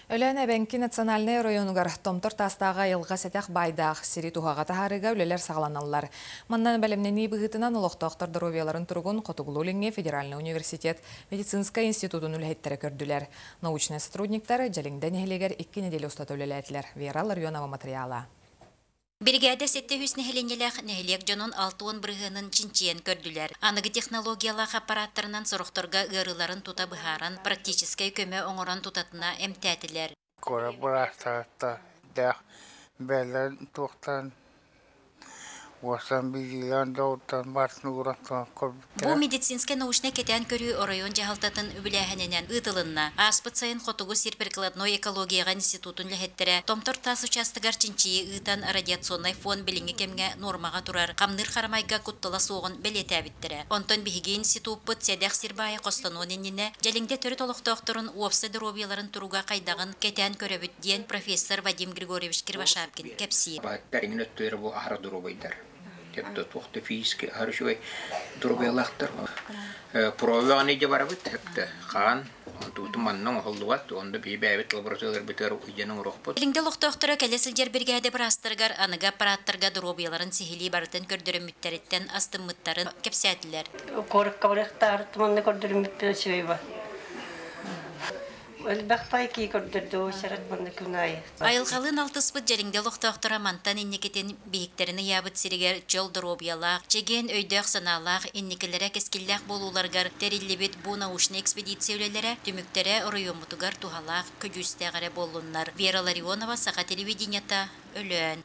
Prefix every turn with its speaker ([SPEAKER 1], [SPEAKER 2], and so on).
[SPEAKER 1] Өлөөн эбэҥки национальнай оройуонугар Томтор Таастааҕы айылҕа сэтэх баайдаах сири туһаҕа таһаарыыга үлэлэр саҕаланаллар. Манна бэлэмнэнии быһыытынан олохтоохтор доруобуйаларын туругун Хотугулуу-Илиҥҥи федеральнай университет медицинскэй институтун үлэһиттэрэ көрдүлэр. Научнай сотрудниктар Дьэлиҥдэ нэһилиэгэр 2 нэдиэлэ устата үлэлээтилэр. Вера Ларионова матырыйаала.
[SPEAKER 2] Биригээдэ 700 нэһилиэнньэлээх нэһилиэк дьонун 60 бырыһыанын чинчийэн көрдүлэр. Аныгы технологиялаах аппараттарынан сорохторго ыарыыларын тута быһааран, практическай көмө оҥорон тутатына эмтээтилэр.
[SPEAKER 3] Куорат быраастардаах бэйэлэрин туохтарын
[SPEAKER 2] Бу медицинскэй-научнай кэтээн көрүү оройуон дьаһалтатын үбүлээһининэн ыытылынна. Ааспыт сайын Хотугу сир прикладной экологияҕа институтун үлэһиттэрэ Томтор таас учаастагар чинчийии ыытан радиационнай фон билиҥҥи кэмҥэ нуормаҕа турар, хамныыр харамайга куттала суоҕун бэлиэтээбиттэрэ. Онтон биһиги институппут сэдэх сир баайа хостонуон иннинэ Дьэлиҥдэ төрүт олохтоохторун уопсай доруобуйаларын туруга хайдаҕын кэтээн көрөбүт, диэн профессор Вадим Григорьевич Кривошапкин кэпсиир.
[SPEAKER 4] Баһыттар иҥин өттүлэрэ бу аһара доруобайдар. Тепто туохта физически аһара үчүгэй доруобуйалаахтар. Проба идэ барабыт хепте хаан онтубутун манна оҥоһуллубат онно биһи бэйэбит лабораторияларбытыгар ыйан оҥоруохпут.
[SPEAKER 2] Илиҥдэ олохтоохторо кэлэ сылдьар биригээдэ быраастарыгар аныгы аппараттарга доруобуйаларын сиһилии барытын көрдөрүммүттэриттэн астыммыттарын кэпсээтилэр.
[SPEAKER 5] Куоракка барыахтаахтар манна көрдөрүммүттэрэ үчүгэй ба. Элбэх пайки көрдөрдө уочарат манна күн аайы.
[SPEAKER 2] Айылҕалыын алтыспыт Дьэлиҥдэ олохтоохторо мантан инникитин биһиктэрин ыйаабыт сиригэр чөл доруобуйалаах, чэгиэн өйдөөх-санаалаах, инникилэрэ кэскиллээх буолууларыгар тэриллибит бу научнай экспедиция үлэлэрэ түмүктэрэ оройуоммутугар туһалаах, көдьүүстээх эрэ буоллуннар. Вера Ларионова, Саха телевидениета, Өлөөн.